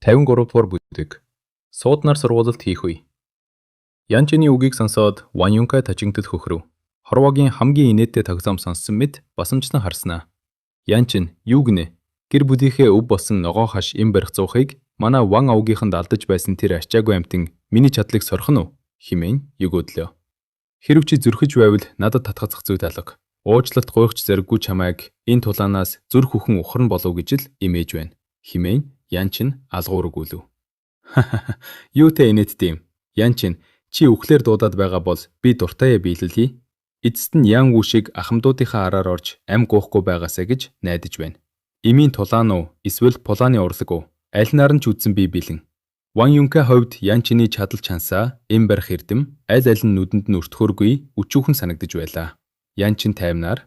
53 дугаар бүлэг. Сууднаар сургуулалт хийх үе. Янчины үгийг сонсоод Ван Юнкай тажигдал хөхрөв. Хорвоогийн хамгийн инээдтэй тоглоом сонссон мэт басамжлан харснаа. Янчин юу гинэ? Гэр бүлийнхээ өв болсон ногоо хаш эм барих зуухыг манай Ван овгийнхонд алдаж байсан тэр ачаагүй амьтан миний чадлыг сорих нь уу? Хэмээн өгөөдлөө. Хэрэв чи зүрхэж байвал надад татгацах зүйт алга. Уучлалт гуйх ч зориггүй чамайг энэ тулаанаас зүрх үхэн ухарна болов гэж л имээж байна. Хэмээн Янчин алгуур өгүүлв. Юутай инээдтэй юм? Янчин чи үхлээр дуудаад байгаа бол би дуртайя биелэлье. Эцэст нь Ян Вүү шиг ахмадуудынхаа араар орж ам гоохгүй байгаасай гэж найдаж байна. Эмийн тулаан уу эсвэл пулааны урлаг уу? Аль нар нь ч үзсэн би бэлэн. Ван Юнкэ хувьд Янчины чадал чансаа эм барих эрдэм аль аль нь нүдэнд нь өртөхөөргүй өчүүхэн санагдаж байлаа. Янчин таймнаар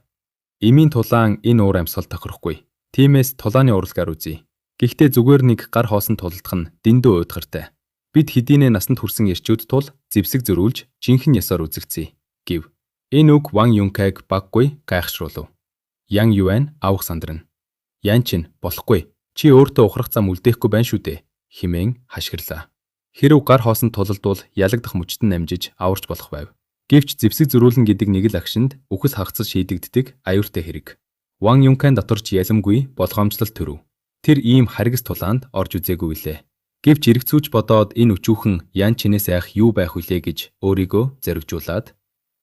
эмийн тулаан энэ уур амьсгал тохирохгүй. Тиймээс тулааны урлагаар үзье. Гэхдээ зүгээр нэг гар хоосон тулалдах нь дэндүү уйдгартай. Бид хэдийнэ насанд хүрсэн эрчүүд тул зэвсэг зөрүүлж жинхэнэ ёсоор үзэгцье гэв. Энэ үг Ван Юнкайг баггүй гайхшруулв. Ян Юань авах сандрна. Янчин болохгүй. Чи өөртөө ухрах зам үлдээхгүй байна шүү дээ хэмээн хашгирлаа. Хэрэв гар хоосон тулалдвал ялагдах мөчт нь амжиж аварч болох байв. Гэвч зэвсэг зөрүүлнэ гэдэг нэг л агшинд үхэл хагацал шийдэгддэг аюуртай хэрэг. Ван Юнкайн дотор ч ялимгүй болгоомжлол төрөв. Тэр ийм харгас тулаанд орж үзээгүй билээ. Гэвч эргэцүүж бодоод энэ өчүүхэн Ян Чинээс айх юу байх вүлээ гэж өөрийгөө зоригжуулаад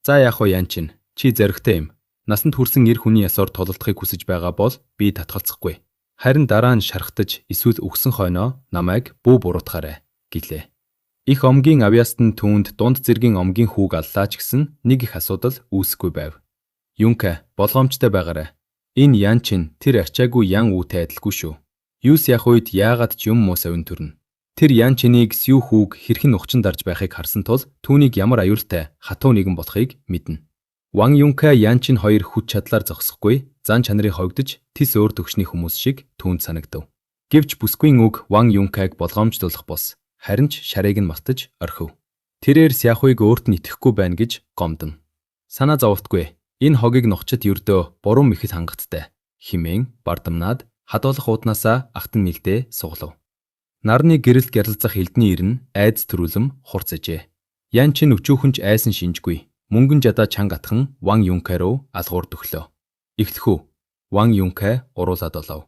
"За яах вэ Ян Чин? Чи зоригтой юм. Насанд хүрсэн эр хүний ёсоор тулалдахыг хүсэж байгаа бол би татгалзахгүй. Харин дараа нь шархтаж эсвэл үхсэн хойноо намайг бүү буруутгаарай" гэлээ. Их омгийн авьяаст нь түүнд дунд зэргийн омгийн хүүг аллаа ч гэсэн нэг их асуудал үүсэхгүй байв. "Юнка, болгоомжтой байгаарай. Энэ Ян Чин тэр ачаагүй Ян Үүтэй адилгүй шүү. Юус яах үед яагаад ч юм муу совин төрнө. Тэр Ян Чинийг Сю хүүг хэрхэн нухчин дарж байхыг харсан тул түүнийг ямар аюултай хатуу нэгэн болохыг мэднэ." Ван Юнка Ян Чин хоёр хүч чадлаар зогсохгүй зан чанарын ховигдож тис өөр төгшний хүмүүс шиг түүнд санагдав. Гэвч бүсгүйн үг Ван Юнкайг болгоомжлуулах бус харин ч шарыг нь мартаж орхив. Тэрээр Сяхуйг өөрт нь итгэхгүй байна гэж гомдоно. Санаа зовтгүй. Энэ хогийг нухчид ердөө буруу мэхэл хангалттай хэмээн бардамнаад хадгалах ууднаасаа ахтан нэлдээ суглав. Нарны гэрэлт гялалзах элдний ирнэ айдас төрүүлэм хурц ажээ. Ян чин өчүүхэн ч айсан шинжгүй. Мөнгөн жадаа чанга атхан Ван Юнкай руу алгуур дөхлөө. "Эхлэх үү?" Ван Юнкай уруулаад олов.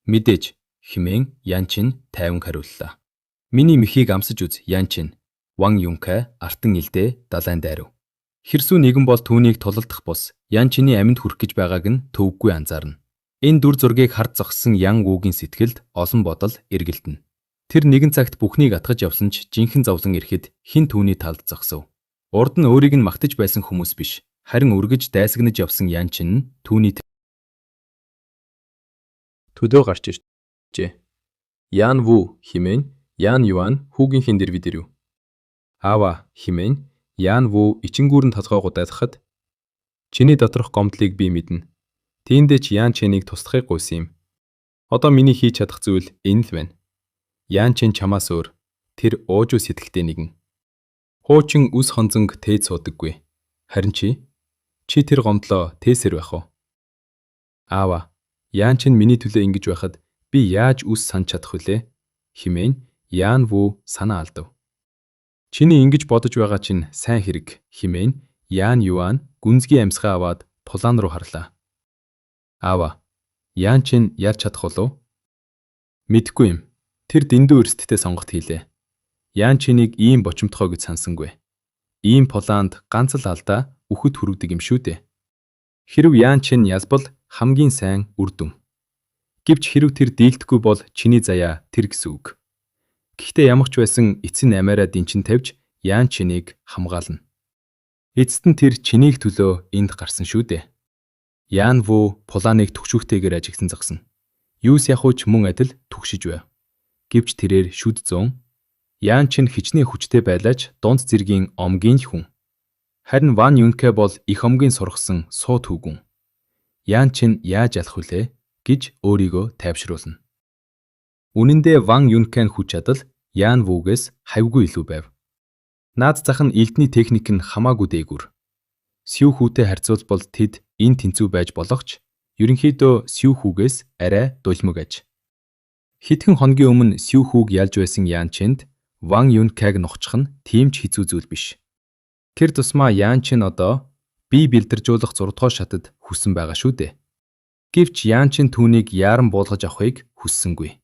"Мэдээж" хэмээн Ян чин тайван хариуллаа. "Миний мэхийг амсаж үз, Ян чин." Ван Юнкай артан илдээ далайн дайрав. Хэрсүү нэгэн бол түүнийг тулалдах бус Ян чиний амьд хүрэх гэж байгааг нь төвөггүй анзаарна. Энэ дүр зургийг хард зогссон Ян Вүгийн сэтгэлд олон бодол эргэлдэнэ. Тэр нэгэн цагт бүхнийг атгаж явсан ч жинхэнэ зовлон ирэхэд хэн түүний талд зогсов. Урд нь өөрийг нь магтаж байсан хүмүүс биш, харин үргэж дайсагнаж явсан Ян чин нь түүний төлөө гарч иржээ. "Ян Вү" хэмээн Ян Юан хүүгийнхээ дэргэд ирэв. "Аава" хэмээн Ян Вү ичингүүрэн толгой гудайлгахад "Чиний доторх гомдлыг би мэднэ. Тиймдээ ч Ян Чэнийг туслахыг гуйсан юм. Одоо миний хийж чадах зүйл энэ л байна. Ян Чен чамаас өөр. Тэр уужуу сэтгэлтэй нэгэн. Хуучин үс хонзонг тээж суудаггүй. Харин чи тэр гомдлоо тээсэр байх уу? Аава, Ян Чен миний төлөө ингэж байхад би яаж үс санаж чадах вүлээ?" хэмээн Ян Вү санаа алдав. "Чиний ингэж бодож байгаа чинь сайн хэрэг" хэмээн Ян Юан гүнзгий амьсгаа аваад тулаан руу харлаа. "Аава, Ян Чин ярьж чадах болов?" "Мэдэхгүй юм. Тэр дэндүү эрсдэлтэй сонголт хийлээ. Ян Чинийг ийм бочимтгой гэж сансангүй. Ийм пулаанд ганц л алдаа үхэд хүргэдэг юм шүү дээ. Хэрэв Ян Чин ялбал хамгийн сайн үр дүн. Гэвч хэрэв тэр дийлдэхгүй бол чиний заяа тэр гэсэн үг. Гэхдээ ямар ч байсан эцэн амиараа дэнчин тавьж Ян Чинийг хамгаална. Эцэст нь тэр чинийх төлөө энд гарсан шүү дээ." Ян Ву пулааныг түгшүүхтэйгээр ажигсан зогсно. Юус яхууч мөн адил түгшиж байв. Гэвч тэрээр шүд зүүн Ян Чин хичнээн хүчтэй байлаа ч дунд зэргийн омгийн л хүн. Харин Ван Юнкэ бол их омгийн сургасан суу түүгүн. Ян Чин яаж ялах вүлээ гэж өөрийгөө тайвшруулна. Үнэн дээр Ван Юнкэн хүч чадал Ян Вүгээс хавьгүй илүү байв. Наад зах нь элдний техник нь хамаагүй дээгүүр. Сю хүүтэй харьцуулбал тэд энэ тэнцүү байж болох ч ерөнхийдөө Сю хүүгээс арай дулимаг аж. Хэдхэн хоногийн өмнө Сю хүүг ялж байсан Ян Чэнд Ван Юнкайг нухчих нь тийм ч хэцүү зүйл биш. Тэр тусмаа Ян Чен одоо бие бэлдэржүүлэх 6 дугаар шатад хүрсэн байгаа шүү дээ. Гэвч Ян Чен түүнийг яаран буулгаж авахыг хүссэнгүй.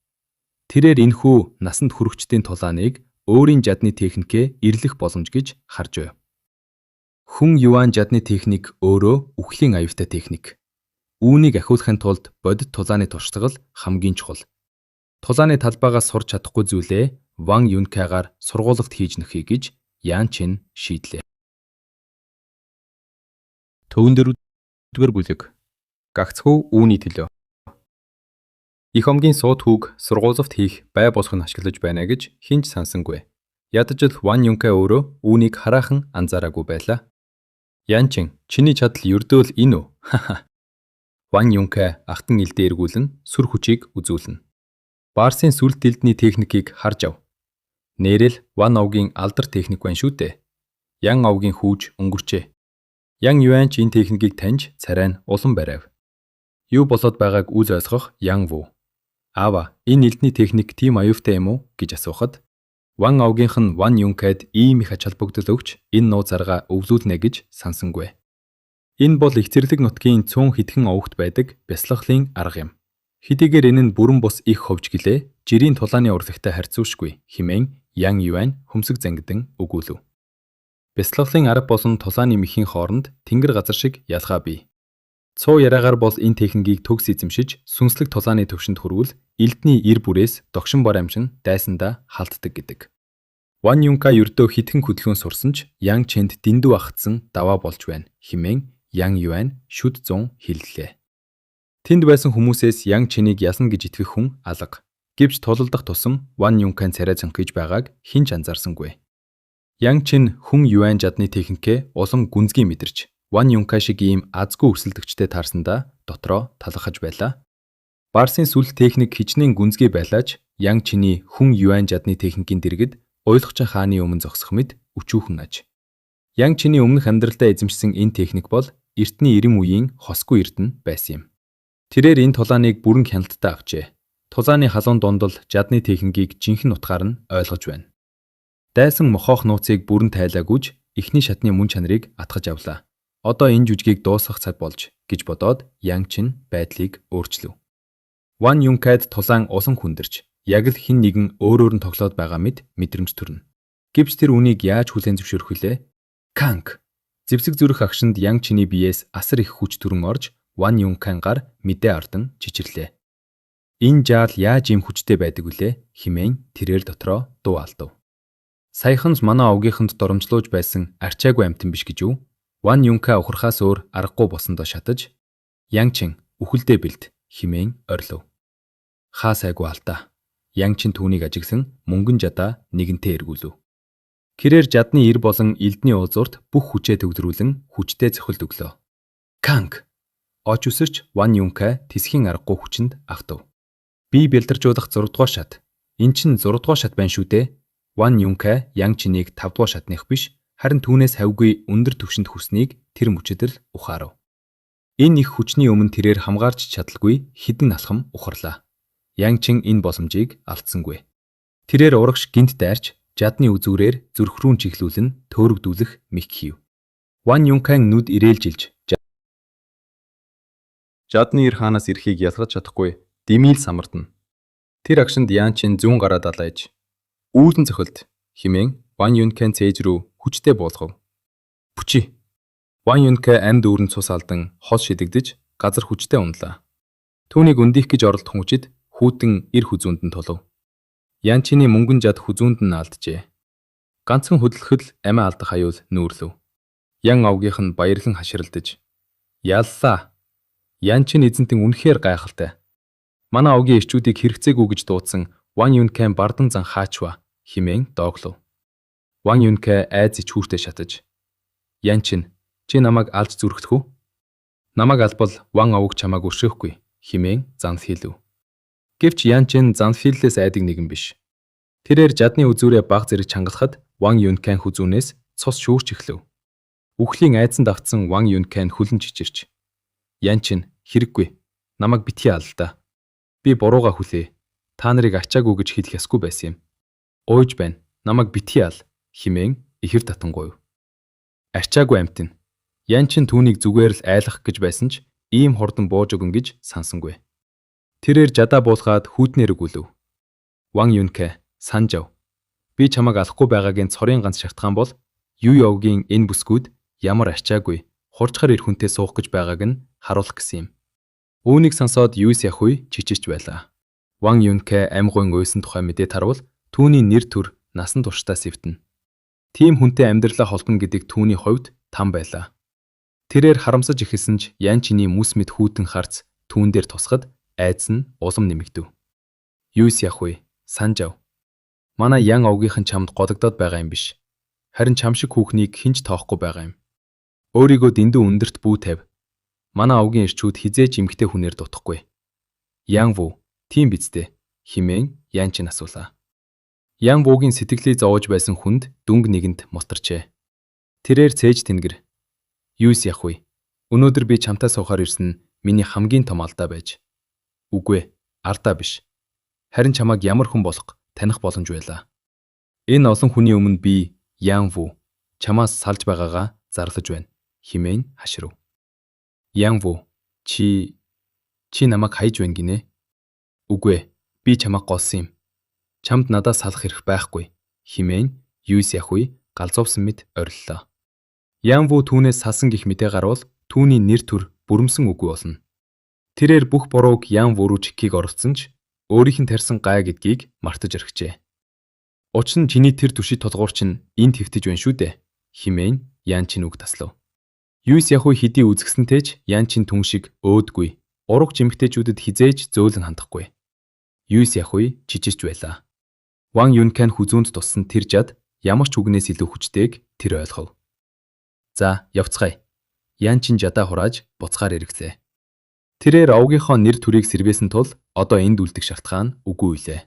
Тэрээр энэхүү насанд хүрэгчдийн тулааныг өөрийн жадны техникээ эрлэх боломж гэж харж байв. Хүн юан жадны техник өөрөө үхлийн аюултай техник. Үүнийг ахиулахын тулд бодит тулааны туршлага л хамгийн чухал. Тулааны талбайгаас сурч чадахгүй зүйлээ Ван Юнкайгаар сургуулалт хийж нөхье гэж Ян Чин шийдлээ. Төвөн дөрөвдүгээр бүлэг. Гагцхүү үүний төлөө. Их омгийн сууд хүүг сургуулалт хийх бай босго нь ашиглаж байна гэж хэн ч сансангүй. Ядаж л Ван Юнкай өөрөө үүнийг хараахан анзаараагүй байлаа. Янчин, чиний чадал ердөө л энэ үү? Ха-ха. Ван Юнкай ахтан элдээ эргүүлэн сүр хүчийг үзүүлнэ. Барсын сүлд дэлдний техникийг харж ав. Нээрэл Ван овгийн алдар техник байна шүү дээ. Ян овгийн хүүж өнгөрчээ. Ян Юань ч энэ техникийг таньж царай нь улам барайв. Юу болоод байгааг үл ойлгох Ян Ву. Аава, энэ элдний техник тийм аюултай юм уу гэж асуухад Ван овгийнх нь Ван Юнкайд ийм их ач холбогдол өгч энэ нууц аргаа өвлүүлнэ гэж сансангүй. Энэ бол их зэрлэг нутгийн цөөн хэдхэн овогт байдаг бясалгалын арга юм. Хэдийгээр энэ нь бүрэн бус их ховж гэлээ жирийн тулааны урлагтай харьцуулшгүй хэмээн Ян Юань хөмсөг зангидан өгүүлв. Бясалгалын арга болон тулааны мэхийн хооронд тэнгэр газар шиг ялгаа бий. Цуу яриагаар бол энэ техникийг төгс эзэмшиж сүнслэг тулааны төвшөнд хүрвэл элдний эр бүрээс догшин бор амжин дайсандаа халддаг гэдэг. Ван Юнка ердөө хэдхэн хөдөлгөөн сурсан ч Ян Чэнд дэндүү ахадсан даваа болж байна хэмээн Ян Юань шүд зун хэллээ. Тэнд байсан хүмүүсээс Ян Чэнийг ялна гэж итгэх хүн алга. Гэвч тулалдах тусам Ван Юнкайн царай зөнхийж байгааг хэн ч анзаарсангүй. Ян Чин хүн Юань жадны техникээ улам гүнзгий мэдэрч Ван Юнка шиг ийм азгүй өрсөлдөгчтэй таарсандаа дотроо талархаж байлаа. Барсын сүл техник хичнээн гүнзгий байлаа ч Ян Чиний хүн Юань жадны техникийн дэргэд уйлахчин хааны өмнө зогсох мэт өчүүхэн аж. Ян Чиний өмнөх амьдралдаа эзэмшсэн энэ техник бол эртний 90 үеийн хосгүй эрдэнэ байсан юм. Тэрээр энэ тулааныг бүрэн хяналттай авчээ. Тулааны халуун дундал жадны техникийг жинхэнэ утгаар нь ойлгож байна. Дайсан мохоох нууцыг бүрэн тайлаагүйж эхний шатны мөн чанарыг атгаж авлаа. Одоо энэ жүжгийг дуусгах цаг болж гэж бодоод Ян Чин байдлыг өөрчлөв. Ван Юнкайд тулаан улам хүндэрч яг л хэн нэгэн өөрөөр нь тоглоод байгаа мэт мэдрэмж төрнө. Гэвч тэр үнийг яаж хүлээн зөвшөөрөх вүлээ? Канг. Зэвсэг зүрх агшинд Ян Чиний биеэс асар их хүч төрөн орж Ван Юнкайн гар мэдээ ордон чичирлээ. Энэ жаал яаж ийм хүчтэй байдаг вүлээ хэмээн тэрээр дотроо дуу алдав. Саяхан манай овгийнхонд доромжлуулж байсан арчаагүй амьтан биш гэж үү? Ван Юнка ухрахаас өөр аргагүй босондоо шатаж Ян Чин үхэлдээ бэлд хэмээн орилов. Хаа сайгүй алдаа. Ян Чин түүнийг ажиглан мөнгөн жадаа нэгэнтээ эргүүлв. Тэрээр жадны эр болон элдний уулзуурт бүх хүчээ төгдрүүлэн хүчтэй цохилт өглөө. Канг. Оч үсэрч Ван Юнка тэсхийн аргагүй хүчинд автав. Би бэлдэржуулах 6 дугаар шат. Эн чинь 6 дугаар шат байна шүү дээ. Ван Юнка Ян Чинийг 5 дугаар шатных биш харин түүнээс хавьгүй өндөр түвшинд хүрснийг тэр мөчөд л ухаарав. Энэ их хүчний өмнө тэрээр хамгаарч чадалгүй хэдэн алхам ухарлаа. Ян Чин энэ боломжийг алдсангүй. Тэрээр урагш гинт дайрч жадны үзүүрээр зүрх рүү чиглүүлэн төөрөгдүүлэх мэх хийв. Ван Юнкайн нүд ирээлжилж жадны эр хаанаас ирэхийг ялгаж чадахгүй димийл самардна. Тэр агшинд Ян Чин зүүн гараа далайж үүлэн цохилт хэмээн Ван Юнкайн цээж рүү хүчтэй буулгав. Бүчи. Ван Юнкай амьд үүрэн цус алдан хол шидэгдэж газар хүчтэй унлаа. Түүнийг өндих гэж оролдох мөчид хүүтэн эр хүзүүнд нь тулав. Ян Чиний мөнгөн жад хүзүүнд нь алджээ. Ганцхан хөдлөхөд л амиа алдах аюул нүүрлэв. Ян овгийнх нь баярлан хаширалдаж "Яллаа. Ян Чин эзэнтэн үнэхээр гайхалтай. Манай овгийн ирчүүдийг хэрэгцээгүй гэж дуудсан Ван Юнкайн бардан зан хаачва" хэмээн дооглов. Ван Юнкай айз ичхүүртэй шатаж "Ян Чин, чи намайг алж зүрхлэх үү? Намайг албал Ван овог чамайг өршөөхгүй" хэмээн занл хэлв. Гэвч Ян Чин занл хийлээс айдаг нэгэн биш. Тэрээр жадны үзүүрээ баг зэрэг чангалахад Ван Юнкайн хүзүүнээс цус шүүрч эхлэв. Үхлийн айдсанд автсан Ван Юнкайн хүлэн чичирч "Ян Чин, хэрэггүй. Намайг битгий ал л да. Би буруугаа хүлээе. Та нарыг ачаагүй гэж хэлэх ёсгүй байсан юм. Уйж байна. Намайг битгий ал хэмээн ихэр татангуйв. Арчаагүй амьтан. Янчин түүнийг зүгээр л айлгах гэж байсан ч ийм хурдан бууж өгнө гэж сансангүй. Тэрээр жадаа буулгаад хүүтнээр өгүүлв. Ван Юнкэ, санаж ав. Би чамайг алахгүй байгаагийн цорын ганц шалтгаан бол Ю Явгийн энэ бүсгүйд ямар арчаагүй хуржхар эр хүнтэй суух гэж байгааг нь харуулах гэсэн юм. Үүнийг сонсоод Юйс Яхуй чичирч байлаа. Ван Юнкэ ам гуйн уйсан тухай мэдээ тарвал түүний нэр төр насан туршдаа сэвтэнэ. Тийм хүнтэй амьдралаа холбоно гэдэг түүний хувьд там байлаа. Тэрээр харамсаж эхэлсэн ч Ян Чиний мүс мэт хүйтэн харц түүн дээр тусахад айдас нь улам нэмэгдэв. Юйс Яхуй, санаж ав. Манай Ян овгийнхан чамд гологдоод байгаа юм биш. Харин чам шиг хүүхнийг хэн ч тоохгүй байгаа юм. Өөрийгөө дэндүү өндөрт бүү тавь. Манай овгийн эрчүүд хэзээ ч эмэгтэй хүнээр дутахгүй. Ян Ву, тийм биз дээ, хэмээн Ян Чин асуулаа. Ян Вугийн сэтгэлийг зовоож байсан хүнд дүнг нэгэнд мултарчээ. Тэрээр цээж тэнгэр. Юйс Яхуй, өнөөдөр би чамтай суухаар ирсэн нь миний хамгийн том алдаа байж. Үгүй ээ, алдаа биш. Харин чамайг ямар хүн болох таних боломж байлаа. Энэ олон хүний өмнө би Ян Ву чамаас салж байгаагаа зарлаж байна хэмээн хашрав. Ян Ву, чи намайг хайж байна гинэ? Үгүй ээ, би чамайг голсон юм. Чамд надаас салах эрх байхгүй хэмээн Юйс Яхуй галзуувсан мэт ориллоо. Ян Ву түүнээс салсан гэх мэдээ гарвал түүний нэр төр бүрэмсэн үгүй болно. Тэрээр бүх бурууг Ян Ву руу чиххийг оролдсон ч өөрийнх нь тарьсан гай гэдгийг мартаж орхижээ. Учир нь чиний тэр түшид тулгуур чинь энд хэвтэж байна шүү дээ хэмээн Ян Чин үг таслав. Юйс Яхуй хэдий үзэсгэлэнтэй ч Ян Чин түн шиг өөдгүй. Урагч эмэгтэйчүүдэд хэзээ ч зөөлөн хандахгүй. Юйс Яхуй чичирч байлаа. Ван Юнкан хүзүүнд туссан тэр жад ямар ч үгнээс илүү хүчтэйг тэр ойлгов. За, явцгаая. Ян Чин жадаа хурааж буцгаар эргэлээ. Тэрээр овгийнхоо нэр төрийг сэргээсэн тул одоо энд үлдэх шалтгаан үгүй билээ.